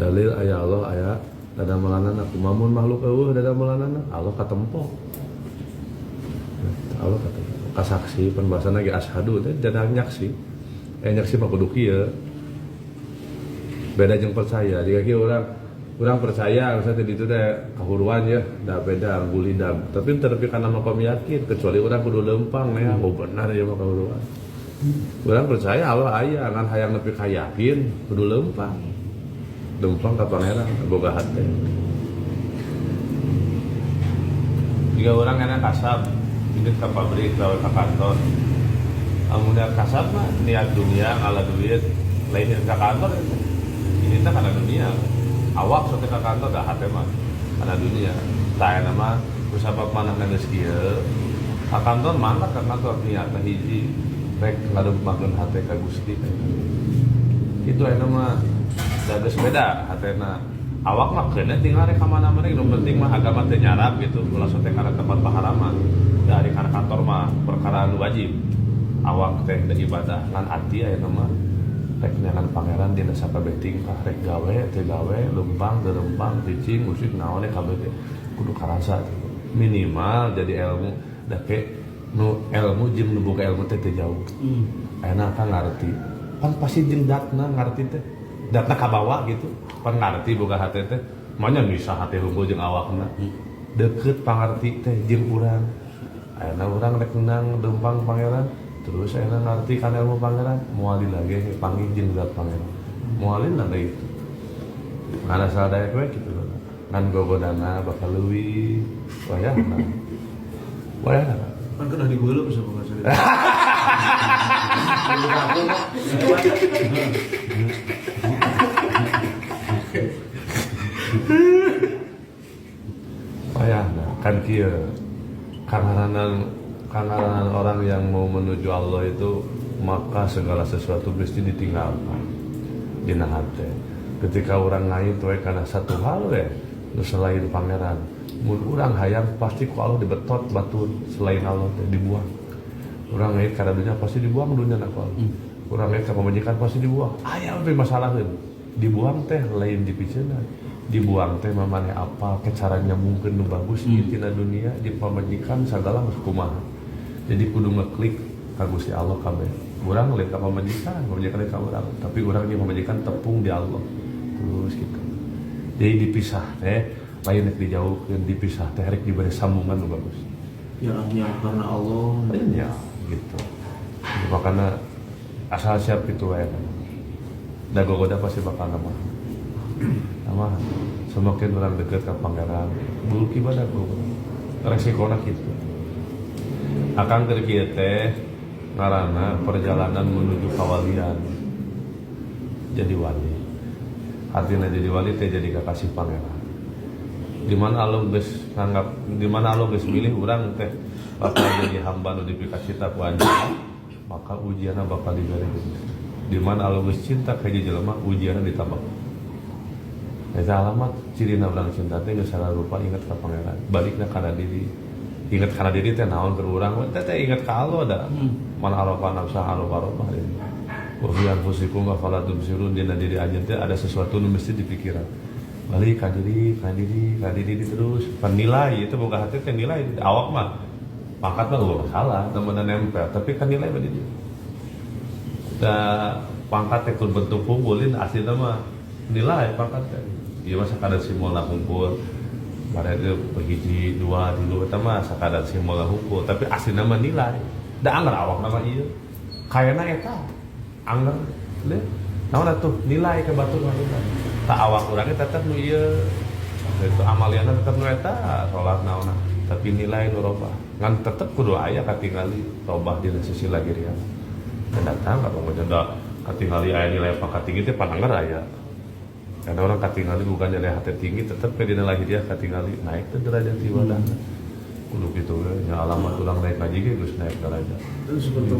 Dalil aya Allah aya dadamelanana kumaha mun makhluk euweuh dadamelanana Allah katempo. Allah katempo. Kasaksi pembahasan lagi asyhadu teh jadi nyaksi. Eh, nyaksi mah kudu kieu. Beda jeung percaya. Jika kieu urang urang percaya misalnya di itu teh kahuruan ya, da beda gulidag. Tapi teu nepi kana makom yakin, kecuali urang kudu lempang ya, oh benar ya mah kahuruan. Urang percaya Allah aya, ngan hayang nepi ka yakin kudu lempang. Lempang ka Pangeran boga hate. Jika orang enak kasab, ini ke pabrik, gawe ke kantor. Amun niat kasab mah niat dunia, ngalah duit, lain niat ke kantor. Ini teh karena dunia. Awak sote ke kantor dah hate mah karena dunia. Tah eta mah kusabab manah geus kieu. Ka kantor mangkat ka kantor niatna hiji rek ngadugmakeun hate ka Gusti. Itu eta mah da geus beda hatena. Awak mah keuna tinggal rek ka mana-mana, nu penting mah agama teh nyarap gitu, ulah sote kana tempat paharaman. Dari kana kantor mah perkara nu wajib. Awak teh da ibadah ngan ati aya mah rek neangan Pangeran dina sakabeh tingkah, rek gawe teh gawe lempang teu lempang cicing usik naon kabeh teh kudu karasa minimal jadi ilmu da ke nu ilmu jeung nu boga ilmu teh teu jauh. Enak kan ngarti pan pasti jeung datna ngarti teh datna kabawa gitu pan ngarti boga hate teh manya bisa hate hungkul jeung awakna deket pangarti teh jeung urang ayeuna urang rek menang lempang Pangeran terus ayeuna ngarti kana ilmu Pangeran moal lagi panggih jeung zat Pangeran moal lah itu ngan asal daek we kitu ngan gogodana bakal leuwih wayahna wayahna Kan kena digulung sama Mas. Wayahna kan kieu kangaranan orang yang mau menuju Allah itu maka segala sesuatu mesti ditinggalkan dina hate. Ketika orang ngait we kana satu hal we nu selain Pangeran, mun urang hayang pasti ku Allah dibetot batur selain Allah teh dibuang. Urang ngait kana dunia pasti dibuang dunia na ku Allah. Urang ngait ka pamajikan pasti dibuang. Aya we masalaheun. Dibuang teh lain dipiceuna. Dibuang teh mamaneh apal ke cara nyambungkeun nu bagus ieu tina dunia di pamajikan sagala geus kumaha. Jadi kudu ngeklik ka Gusti Allah kabeh. Urang lain ka pamajikan, pamajikan ka urang, tapi urang jeung pamajikan tepung di Allah. Terus gitu. Jadi dipisah teh lain rek dijauhkeun, dipisah teh rek diberi sambungan nu bagus. Ya, ya karena Allah. Iya, gitu. Makanya asal siap itu wae. Da gogoda pasti bakal nambah. Nambah. Semakin orang dekat ke Pangeran, buluk ibadah gogoda. Resikona gitu. Akang keur kieu teh ngaranna perjalanan menuju kawalian. Jadi wali. Artinya jadi wali teh jadi kekasih Pangeran. Di mana Allah geus nganggap, di mana Allah geus milih urang teh bakal jadi hamba nu dipikacita ku anjeunna, maka ujianna bakal diberi gitu. Di mana Allah geus cinta ka hiji jelema, ujianna ditambah. Eta alamat cirina urang cinta teh geus salah rupa inget ka Pangeran, balikna kana diri. Inget kana diri teh naon keur urang teh teh inget ka Allah da. Man arafa nafsa arafa rabbah. Wa fi anfusikum afala tubsirun, dina diri anjeun teh ada sesuatu nu mesti dipikiran. Balik ka diri, ka diri, ka diri terus. Penilai itu boga hati teh nilai awak mah pangkat mah eueuh masalah, temenan nempel, tapi kan nilai mah di dieu. Da pangkat teh kur bentuk unggulin aslina mah nilai pangkat teh. Ieu mah sakadar simbolna hungkul. Bare ieu hiji, dua, tilu eta mah sakadar simbolna hungkul, tapi aslina mah nilai. Da anggar awakna mah ieu. Kayana eta anggar leuh. Naon atuh nilai ke batur mah nilai. Tak awak urang ge tetep nu ieu. Itu amaliana tetep nu eta, salat naonna. Tapi nilai nu robah. Ngan tetep kudu aya katingali robah dina sisi lahiriah. Dan datang ka panggoda da katingali aya nilai pangkat tinggi teh pananggar aya. Karena orang katingali bukan nilai hati tinggi, tetep ke dina lahiriah katingali naik teh derajat ibadah. Kudu kitu we, nya alamat urang naik haji ge geus naik derajat. Itu seperti